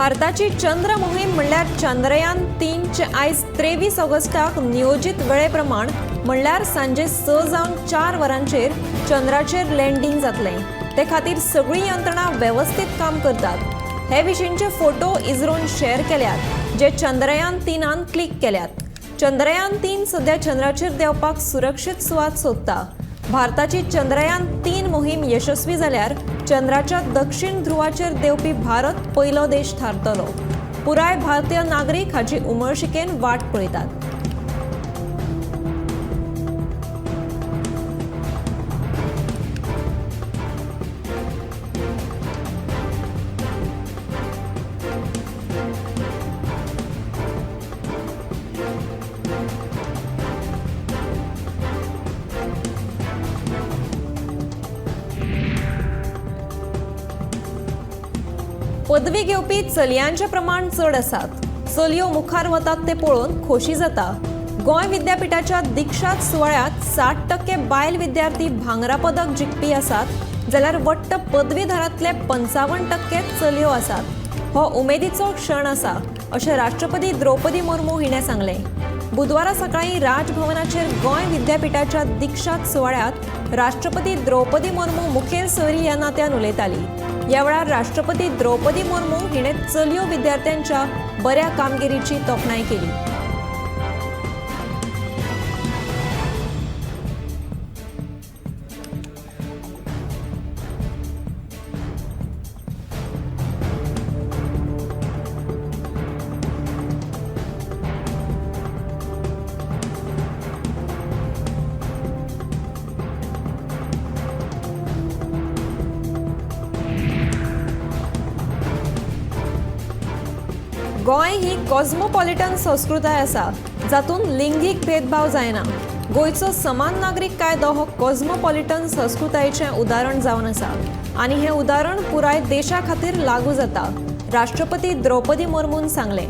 भारताची चंद्र मोहीम म्हणल्यार चंद्रयान 3 आयज 23 ऑगस्टाक नियोजीत वेळे प्रमाण म्हणल्यार सांजे 6 जावन 4 वरांचेर चंद्राचेर लँडींग जातलें. ते खातीर सगळीं यंत्रणा वेवस्थीत काम करतात. हे विशींचे फोटो इस्रोन शेअर केल्यात, जे चंद्रयान 3 क्लिक केल्यात. चंद्रयान 3 सध्या चंद्राचेर देंवपाक सुरक्षीत सुवात सोदता. भारताची चंद्रयान 3 मोहीम यशस्वी जाल्यार चंद्राच्या दक्षिण ध्रुवाचेर देंवपी भारत पयलो देश थारतलो. पुराय भारतीय नागरीक हाची उमळशिकेन वाट पळयतात. पदवी घेवपी चलयांचें प्रमाण चड आसात. चलयो मुखार वतात ते पळोवन खोशी जाता. गोंय विद्यापीठाच्या दीक्षांत सुवाळ्यांत 60% बायल विद्यार्थी भांगरा पदक जिखपी आसात, जाल्यार वट्ट पदवीधरांतले 55% चलयो आसात. हो उमेदीचो क्षण आसा अशें राष्ट्रपती द्रौपदी मुर्मू हिणें सांगलें. बुधवारा सकाळीं राजभवनाचेर गोंय विद्यापीठाच्या दीक्षांत सुवाळ्यांत राष्ट्रपती द्रौपदी मुर्मू मुखेल सोयरी ह्या नात्यान उलयताली. ह्या वेळार राष्ट्रपती द्रौपदी मुर्मू हिणें चलयो विद्यार्थ्यांच्या बऱ्या कामगिरीची तोखणाय केली. गोंय ही कॉस्मोपॉलिटन संस्कृताय आसा, जातूंत लिंगीक भेदभाव जायना. गोंयचो समान नागरीक कायदो हो कॉस्मोपॉलिटन संस्कृतायेचें उदाहरण जावन आसा आनी हें उदाहरण पुराय देशा खातीर लागू जाता, राष्ट्रपती द्रौपदी मुर्मून सांगलें.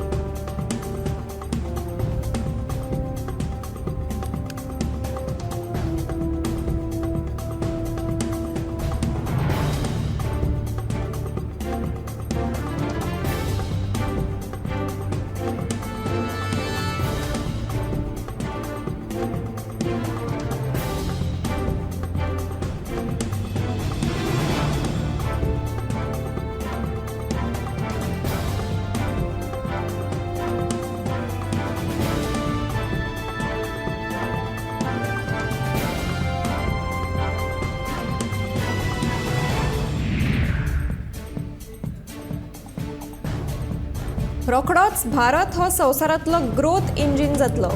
रोखडोच भारत हो संवसारांतलो ग्रोथ इंजीन जातलो.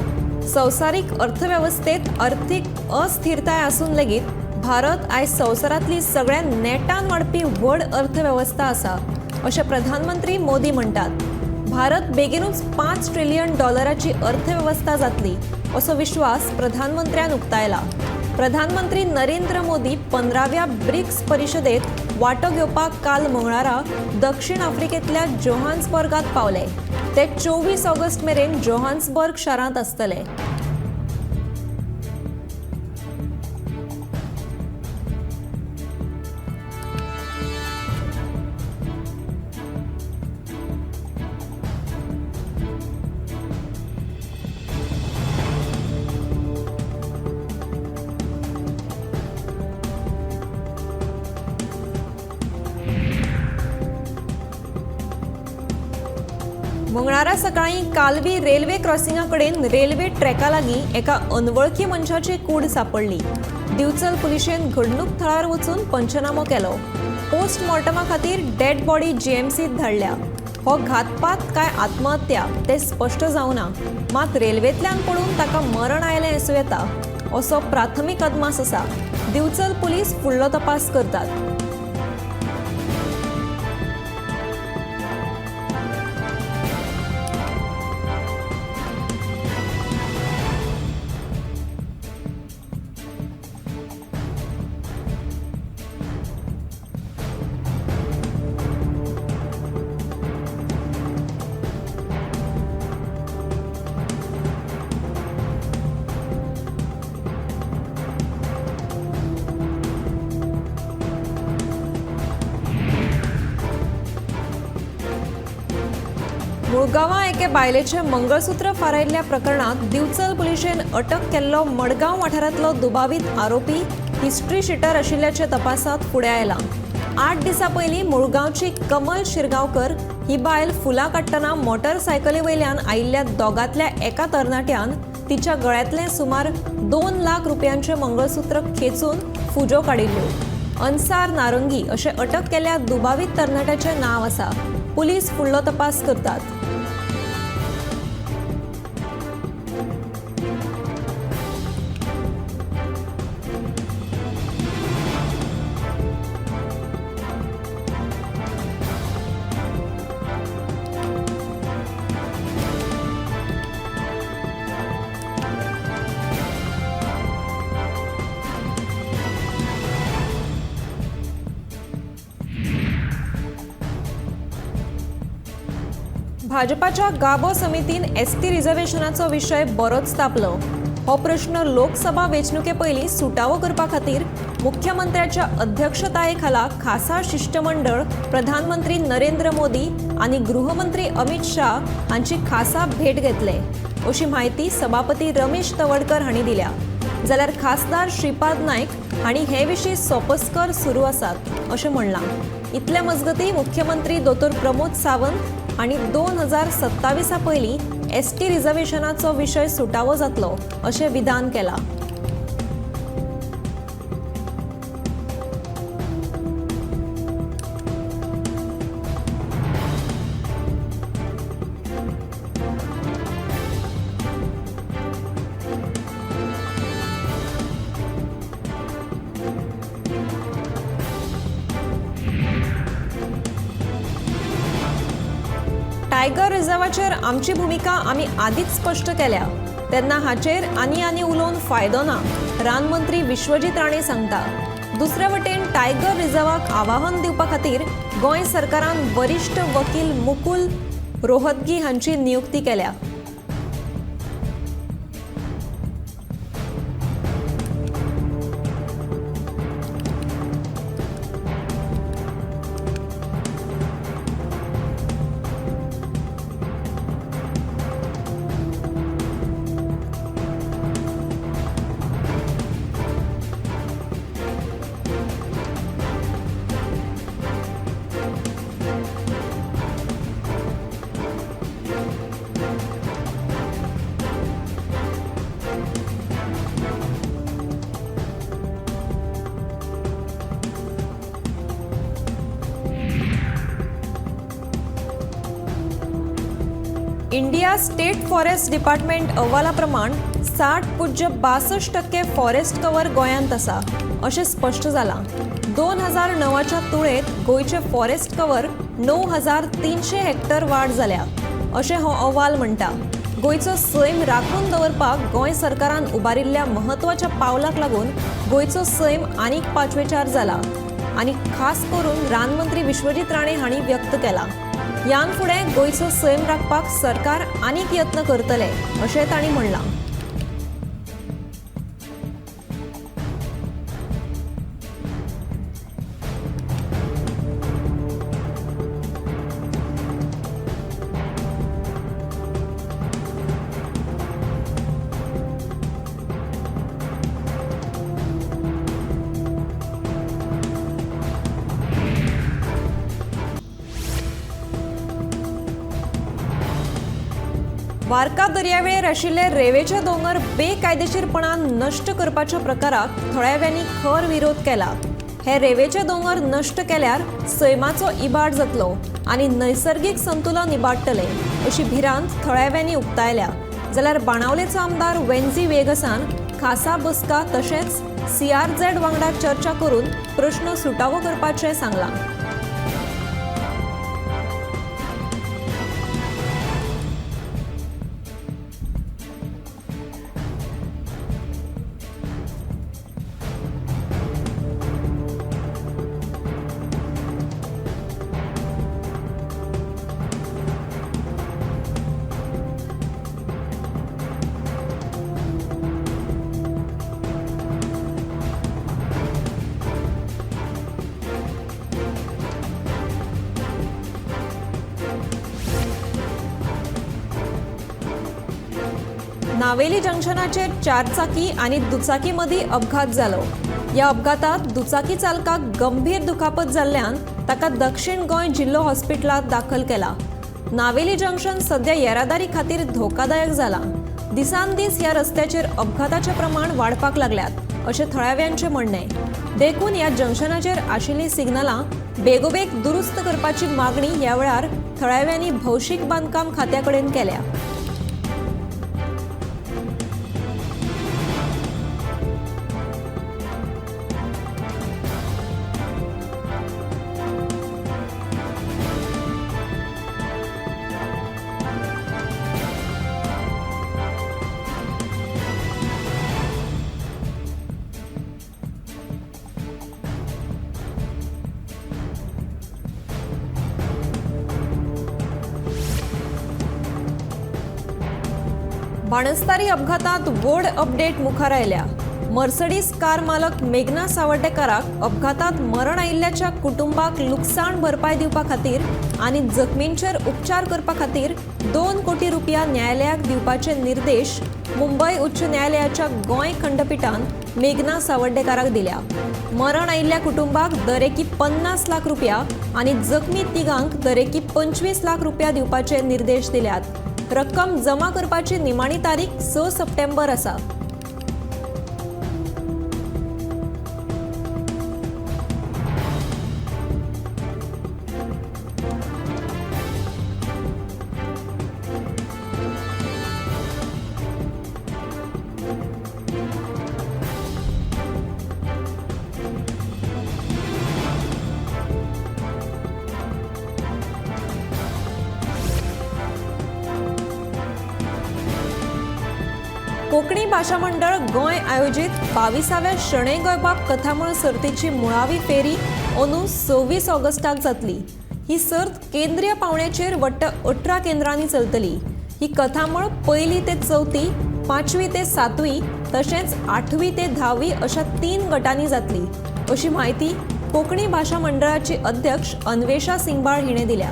संवसारीक अर्थवेवस्थेत अर्थीक अस्थिरताय आसून लेगीत भारत आयज संवसारांतली सगळ्यांत नेटान वाडपी व्हड अर्थवेवस्था आसा अशें प्रधानमंत्री मोदी म्हणटात. भारत बेगीनूच $5 ट्रिलियन अर्थवेवस्था जातली असो विश्वास प्रधानमंत्र्यान उक्तायला. प्रधानमंत्री नरेंद्र मोदी 15व्या ब्रिक्स परिशदेत वांटो घेवपाक काल मंगळारा दक्षिण आफ्रिकेंतल्या जोहान्सबर्गांत पावले. ते 24 ऑगस्ट मेरेन जोहान्सबर्ग शारांत आसतले. मंगळारा सकाळीं कालवी रेल्वे क्रॉसिंगा कडेन रेल्वे ट्रॅका लागीं एका अनवळखी मनशाची कूड सांपडली. दिवचल पुलिशेन घडणूक थळार वचून पंचनामो केलो. पोस्टमॉर्टमा खातीर डेड बॉडी जीएमसीत धाडल्या. हो घातपात काय आत्महत्या तें स्पश्ट जावना, मात रेल्वेंतल्यान पडून ताका मरण आयलें आसूं येता असो प्राथमीक अदमास आसा. दिवचल पुलीस फुडलो तपास करतात. मुळगांवां एके बायलेचें मंगळसूत्र फारायिल्ल्या प्रकरणांत दिवचल पुलिशेन अटक केल्लो मडगांव वाठारांतलो दुबावीत आरोपी हिस्ट्री शिटर आशिल्ल्याचें तपासांत फुडें आयलां. 8 दिसां पयलीं मुळगांवची कमल शिरगांवकर ही बायल फुलां काडटना मोटरसायकली वयल्यान आयिल्ल्या दोगांतल्या एका तरणाट्यान तिच्या गळ्यांतलें सुमार 2 लाख रुपयांचें मंगळसूत्र खेचून फुजो काडिल्ल्यो. अन्सार नारंगी अशें अटक केल्ल्या दुबावीत तरणाट्याचें नांव आसा. पुलीस फुडलो तपास करतात. भाजपाच्या गाबो समितीन एसटी रिझर्वेशनाचो विशय बरोच तापलो. हो प्रश्न लोकसभा वेंचणुके पयलीं सुटावो करपा खातीर मुख्यमंत्र्याच्या अध्यक्षताये खाला खासा शिश्टमंडळ प्रधानमंत्री नरेंद्र मोदी आनी गृहमंत्री अमित शाह हांची खासा भेट घेतले अशी म्हायती सभापती रमेश तवडकर हांणी दिल्या. जाल्यार खासदार श्रीपाद नायक हांणी हे विशीं सोपस्कर सुरू आसात अशें म्हणलां. इतले मजगतीं मुख्यमंत्री दोतोर प्रमोद सावंत आनी 2027 पयलीं एसटी रिझर्वेशनाचो विशय सुटावो जातलो अशें विधान केलां. टायगर रिझर्वाचेर आमची भुमिका आमी आदींच स्पश्ट केल्या, तेन्ना हाचेर आनी आनी उलोवन फायदो ना, रानमंत्री विश्वजीत राणे सांगता. दुसरे वटेन टायगर रिझर्वाक आवाहन दिवपा खातीर गोंय सरकारान वरिश्ठ वकील मुकुल रोहतगी हांची नियुक्ती केल्या. इंडिया स्टेट फॉरेस्ट डिपार्टमेंट अहवाला प्रमाण 60.62% फॉरेस्ट कवर गोंयांत आसा अशें स्पश्ट जालां. 2009च्या तुळेंत गोंयचें फॉरेस्ट कवर 9300 हेक्टर वाड जाल्या अशें हो अहवाल म्हणटा. गोंयचो सैम राखून दवरपाक गोंय सरकारान उबारिल्ल्या म्हत्वाच्या पावलाक लागून गोंयचो सैम आनीक पांचवेचार जाला आनी खास करून रानमंत्री विश्वजीत राणे हांणी व्यक्त केला. ह्यान फुडें गोंयचो सैम राखपाक सरकार आनीक यत्न करतले अशें तांणी म्हणलां. वार्का दर्यावेळेर आशिल्ले रेवेचे दोंगर बेकायदेशीरपणान नश्ट करपाच्या प्रकाराक थळाव्यांनी खर विरोध केला. हे रेवेचे दोंगर नश्ट केल्यार सैमाचो इबाड जातलो आनी नैसर्गीक संतुलन इबाडटलें अशी भिरांत थळाव्यांनी उक्तायल्या. जाल्यार बाणावलेचो आमदार वेन्झी वेगसान खासा बसका तशेंच सीआरझेड वांगडा चर्चा करून प्रश्न सुटावो करपाचें सांगलां. नावेली जंक्शनाचेर चारचाकी आनी दुचाकी मदीं अपघात जालो. ह्या अपघातांत दुचाकी चालकाक गंभीर दुखापत जाल्ल्यान ताका दक्षिण गोंय जिल्लो हॉस्पिटलांत दाखल केला. नावेली जंक्शन सध्या येरादारी खातीर धोकादायक जाला. दिसान दीस ह्या रस्त्याचेर अपघाताचें प्रमाण वाडपाक लागल्यात अशें थळाव्यांचें म्हणणें. देखून ह्या जंक्शनाचेर आशिल्लीं सिग्नलां बेगोबेग दुरुस्त करपाची मागणी ह्या वेळार थळाव्यांनी भौशीक बांदकाम खात्या कडेन केल्या. बाणस्तारी अपघातात व्हड अपडेट मुखार आयल्या. मर्सडीज कार मालक मेघना सावर्डेकाराक अपघातात मरण आयिल्ल्याच्या कुटुंबाक लुकसाण भरपाय दिवपा खातीर आनी जखमींचेर उपचार करपा खातीर 2 कोटी रुपया न्यायालयाक दिवपाचे निर्देश मुंबय उच्च न्यायालयाच्या गोंय खंडपिठान मेघना सावर्डेकाराक दिल्या. मरण आयिल्ल्या कुटुंबाक दरेकी 50 लाख रुपया आनी जखमी तिगांक दरेकी 25 लाख रुपया दिवपाचे निर्देश दिल्यात. रक्कम जमा करपाची निमाणी तारीख 6 सप्टेंबर आसा. कोंकणी भाशा मंडळ गोंय आयोजीत 22व्या शणै गोंयबाब कथामळ सर्तीची मुळावी फेरी अंदू 26 ऑगस्टाक जातली. ही सर्त केंद्रीय पावंड्याचेर वट्ट 18 केंद्रांनी चलतली. ही कथामळ 1ली ते 4थी, 5वी ते 7वी तशेंच 8वी ते 10वी अशा 3 गटांनी जातली अशी म्हायती कोंकणी भाशा मंडळाची अध्यक्ष अन्वेषा सिंगबाळ हिणें दिल्या.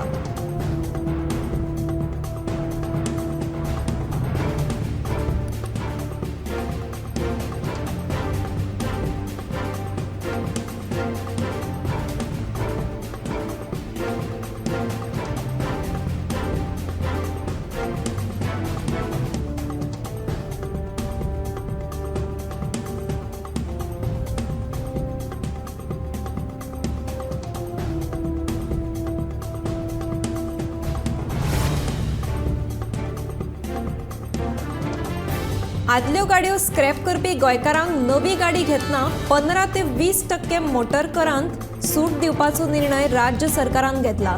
आदल्यो गाडयो स्क्रॅप करपी गोंयकारांक नवी गाडी घेतना 15 ते 20% मोटर करांत सूट दिवपाचो निर्णय राज्य सरकारान घेतला.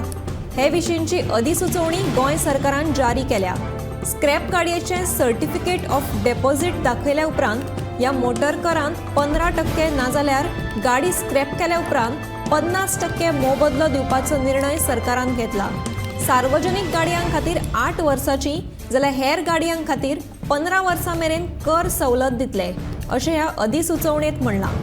हे विशींची अधिसुचोवणी गोंय सरकारान जारी केल्या. स्क्रॅप गाडयेचें सर्टिफिकेट ऑफ डेपॉझिट दाखयल्या उपरांत ह्या मोटर करांत 15% नाजाल्यार गाडी स्क्रॅप केल्या उपरांत 50% मोबदलो दिवपाचो निर्णय सरकारान घेतला. सार्वजनीक गाडयां खातीर 8 वर्सांची जाल्यार हेर गाडयां खातीर 15 वर्सां मेरेन कर सवलत दितले अशें ह्या अधिसुचोवणेंत म्हणलां.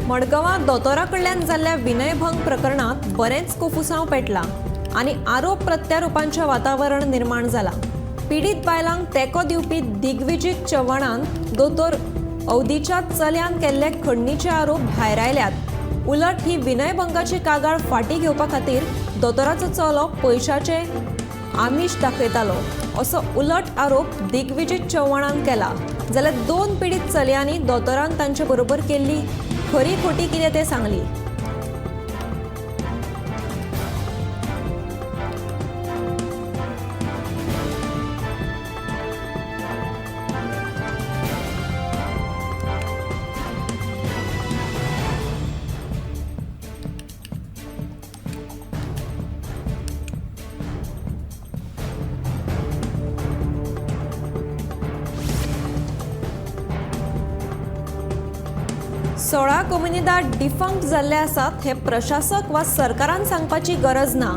मडगांवां दोतोरा कडल्यान जाल्ल्या विनयभंग प्रकरणांत बरेंच कोफुसांव पेटलां आनी आरोप प्रत्यारोपांचें वातावरण निर्माण जालां. पिडीत बायलांक तेंको दिवपी दिग्विजीत चव्हाणान दोतोर अवधीच्या चल्यान केल्ले खंडणीचे आरोप भायर आयल्यात. उलट ही विनयभंगाची कागाळ फाटीं घेवपा खातीर दोतोराचो चलो पयशाचें आमिश दाखयतालो असो उलट आरोप दिग्विजीत चव्हाणान केला. जाल्यार 2 पिडीत चलयांनी दोतोरान तांचे बरोबर केल्ली खरी खोटी कितें तें सांगली. 16 कोमुनिदाद डिफंक्ट जाल्ले आसात हें प्रशासक वा सरकारान सांगपाची गरज ना.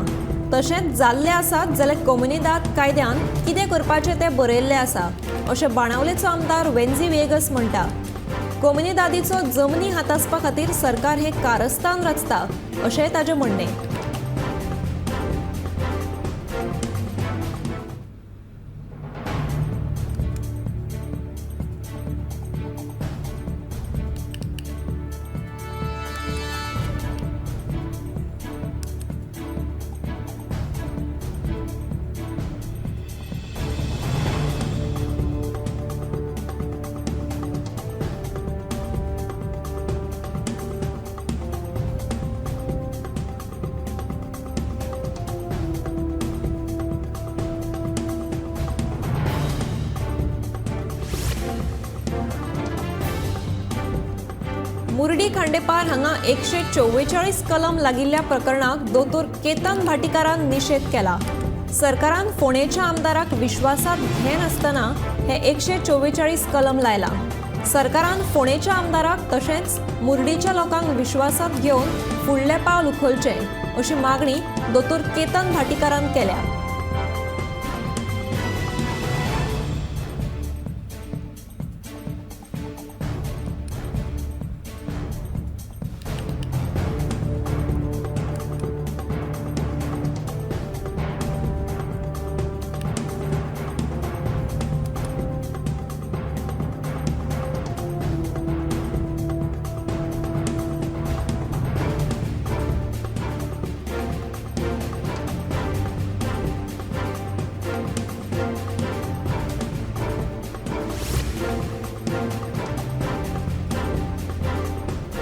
तशेंच जाल्ले आसात जाल्यार कोमुनिदाद कायद्यान कितें करपाचें तें बरयल्लें आसा अशें बाणावलेचो आमदार वेन्झी व्हिएगस म्हणटा. कोमुनिदादीचो जमनी हातासपा खातीर सरकार हें कारस्थान रचता अशेंय ताजें म्हणणें. मुर्डी खांडेपार हांगा 144 कलम लागिल्ल्या प्रकरणाक दोतोर केतन भाटीकारान निशेध केला. सरकारान फोंडेच्या आमदाराक विश्वासात घेनासतना हे 144 कलम लायला. सरकारान फोंडेच्या आमदाराक तशेंच मुर्डीच्या लोकांक विश्वासात घेवन फुडलें पावल उखलचें अशी मागणी दोतोर केतन भाटीकारान केल्या.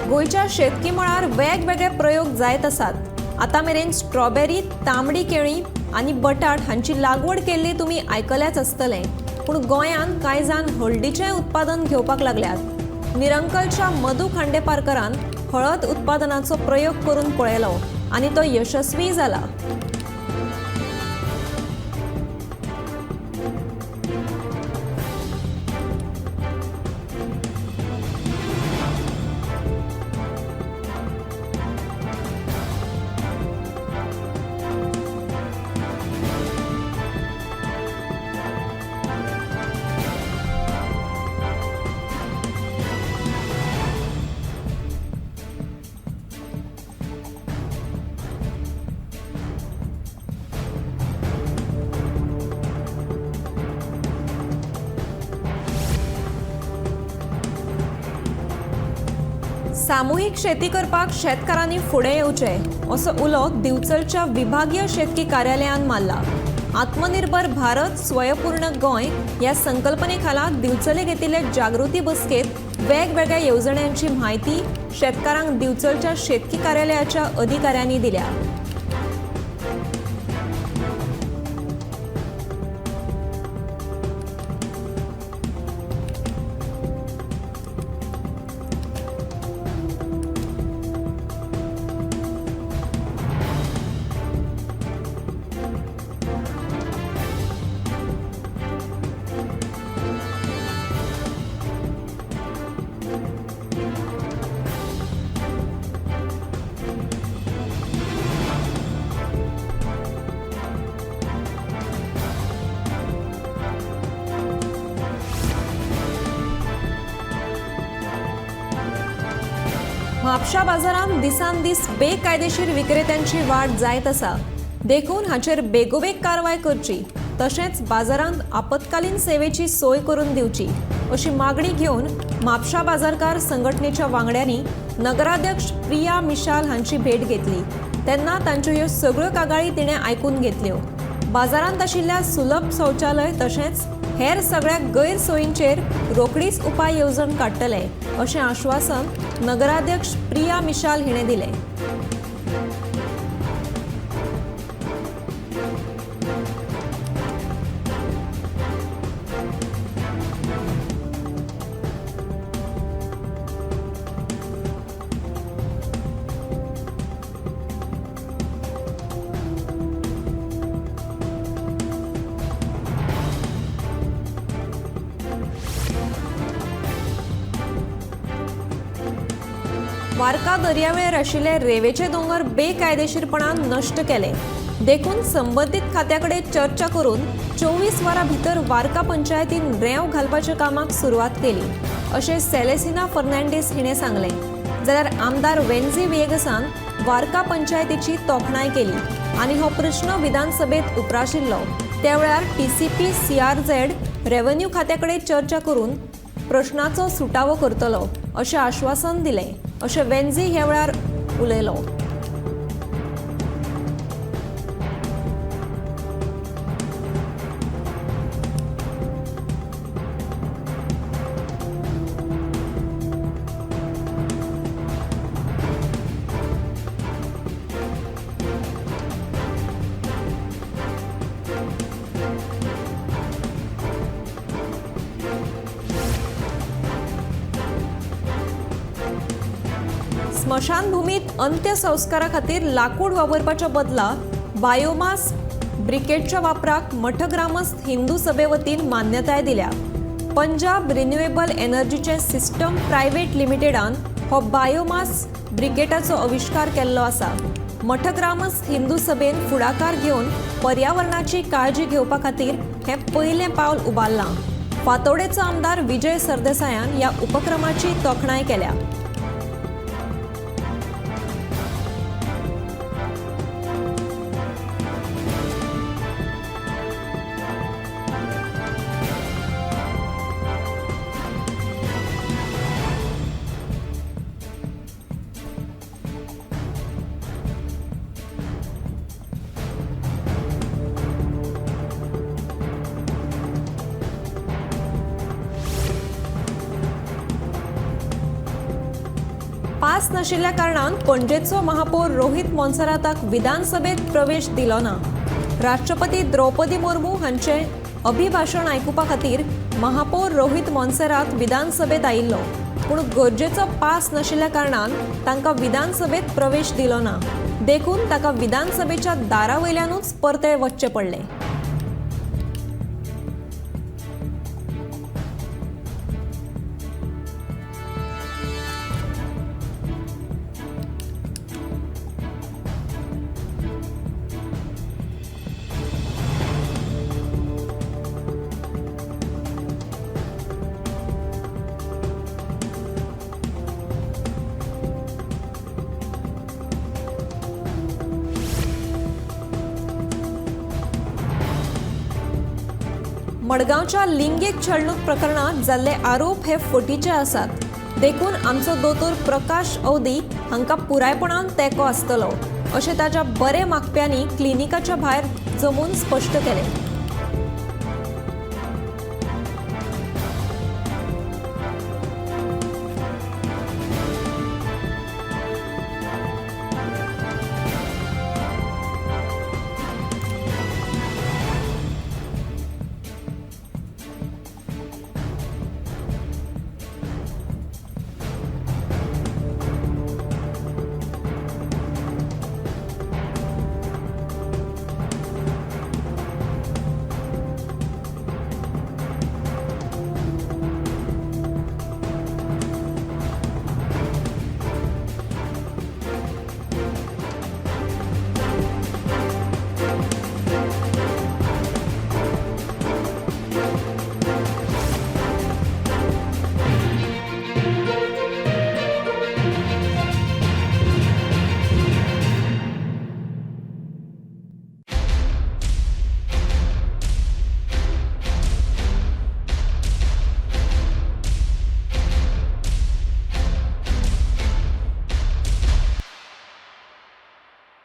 गोंयच्या शेतकी मळार वेगवेगळे प्रयोग जायत आसात. आतां मेरेन स्ट्रॉबेरी, तांबडी केळी आनी बटाट हांची लागवड केल्ली तुमी आयकल्याच आसतलें. पूण गोंयांत कांय जाण हळदीचें उत्पादन घेवपाक लागल्यात. निरंकलच्या मधू खांडेपारकरान हळद उत्पादनाचो प्रयोग करून पळयलो आनी तो यशस्वी जाला. सामुहीक शेती करपाक शेतकारांनी फुडें येवचें असो उलो दिवचलच्या विभागीय शेतकी कार्यालयान मारला. आत्मनिर्भर भारत स्वयंपूर्ण गोंय ह्या संकल्पने खाला दिवचले घेतिल्ले जागृती बसकेत वेगवेगळ्या येवजण्यांची म्हायती शेतकारांक दिवचलच्या शेतकी कार्यालयाच्या अधिकाऱ्यांनी दिल्या. म्हापशा बाजारांत दिसान दीस बेकायदेशीर विक्रेत्यांची वाड जायत आसा. देखून हाचेर बेगोबेग कारवाय करची तशेंच बाजारांत आपत्कालीन सेवेची सोय करून दिवची अशी मागणी घेवन म्हापशा बाजारकार संघटनेच्या वांगड्यांनी नगराध्यक्ष प्रिया मिशाल हांची भेट घेतली. तेन्ना तांच्यो ह्यो सगळ्यो कागाळी तिणें आयकून घेतल्यो. बाजारांत आशिल्ल्या सुलभ शौचालय तशेंच हेर सगळ्या गैरसोयींचेर रोखडीच उपाय येवजण काडटले अशें आश्वासन नगराध्यक्ष प्रिया मिशाल हिणें दिलें. वार्का दर्यावेळेर आशिल्ले रेवेचे दोंगर बेकायदेशीरपणान नश्ट केले. देखून संबंदीत खात्या कडेन चर्चा करून 24 वरां भितर वार्का पंचायतीन रेंव घालपाच्या कामाक सुरवात केली अशें सेलेसिना फर्नांडीस हिणें सांगलें. जाल्यार आमदार वेन्झी व्हिएगसान वार्का पंचायतीची तोखणाय केली आनी हो प्रश्न विधानसभेत उप्राशिल्लो. त्या वेळार TCP CRZ revenue खात्या कडेन चर्चा करून प्रश्नाचो सुटावो करतलो अशें आश्वासन दिलें अशें वेन्झी ह्या वेळार उलयलो. स्मशानभूमीत अंत्यसंस्कारा खातीर लाकूड वापरपाच्या बदला बायोमास ब्रिकेटच्या वापराक मठग्रामस्थ हिंदू सभे वतीन मान्यताय दिल्या. पंजाब रिन्युएबल एनर्जीचे सिस्टम प्रायव्हेट लिमिटेडान हो बायोमास ब्रिकेटाचो आविश्कार केल्लो आसा. मठग्रामस्थ हिंदू सभेन फुडाकार घेवन पर्यावरणाची काळजी घेवपा खातीर हें पयलें पावल उबारलां. फातोडेचो आमदार विजय सरदेसायान ह्या उपक्रमाची तोखणाय केल्या. पास नाशिल्ल्या कारणान पणजेचो महापौर रोहित मोन्सेराताक विधानसभेत प्रवेश दिलो ना. राष्ट्रपती द्रौपदी मुर्मू हांचे अभिभाशण आयकुपा खातीर महापौर रोहित मोन्सेरात विधानसभेत आयिल्लो, पूण गरजेचो पास नाशिल्ल्या कारणान तांकां विधानसभेत प्रवेश दिलो ना. देखून ताका विधानसभेच्या दारा वयल्यानूच परते वचचें पडलें. मडगांवच्या लिंगीक छळणूक प्रकरणात जाल्ले आरोप हे फटीचे आसात. देखून आमचो दोतोर प्रकाश अवदी हांकां पुरायपणान तेंको आसतलो अशें ताच्या बरे मागप्यांनी क्लिनिकाच्या भायर जमून स्पश्ट केलें.